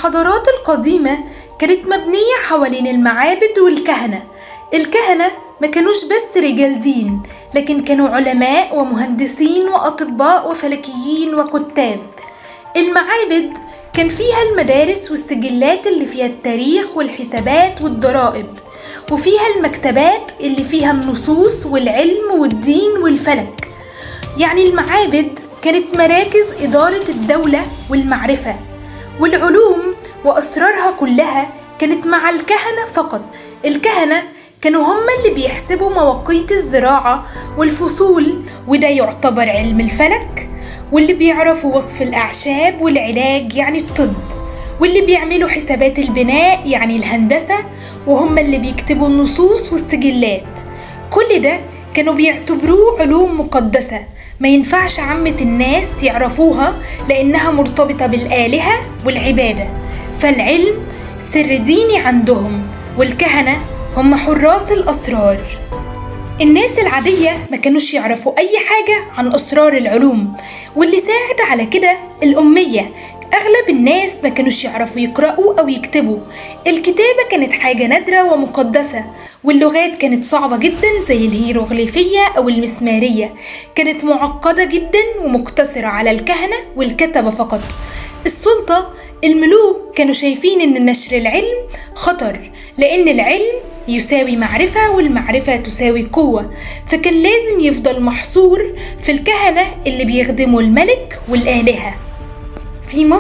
الحضارات القديمة كانت مبنية حوالين المعابد والكهنة. الكهنة ما كانوش بس رجال دين، لكن كانوا علماء ومهندسين وأطباء وفلكيين وكتاب. المعابد كان فيها المدارس والسجلات اللي فيها التاريخ والحسابات والضرائب، وفيها المكتبات اللي فيها النصوص والعلم والدين والفلك. يعني المعابد كانت مراكز إدارة الدولة والمعرفة والعلوم، وأسرارها كلها كانت مع الكهنة فقط. الكهنة كانوا هم اللي بيحسبوا مواقيت الزراعة والفصول، وده يعتبر علم الفلك، واللي بيعرفوا وصف الأعشاب والعلاج يعني الطب، واللي بيعملوا حسابات البناء يعني الهندسة، وهم اللي بيكتبوا النصوص والسجلات. كل ده كانوا بيعتبروه علوم مقدسة ما ينفعش عامة الناس يعرفوها لأنها مرتبطة بالآلهة والعبادة. فالعلم سر ديني عندهم، والكهنة هم حراس الأسرار. الناس العادية ما كانوش يعرفوا أي حاجة عن أسرار العلوم، واللي ساعد على كده الأمية. أغلب الناس ما كانوش يعرفوا يقرأوا أو يكتبوا. الكتابة كانت حاجة نادرة ومقدسة، واللغات كانت صعبة جدا زي الهيروغليفية أو المسمارية، كانت معقدة جدا ومقتصرة على الكهنة والكتبة فقط. السلطة، الملوك كانوا شايفين إن نشر العلم خطر، لأن العلم يساوي معرفة والمعرفة تساوي قوة، فكان لازم يفضل محصور في الكهنة اللي بيخدموا الملك والآلهة. في مصر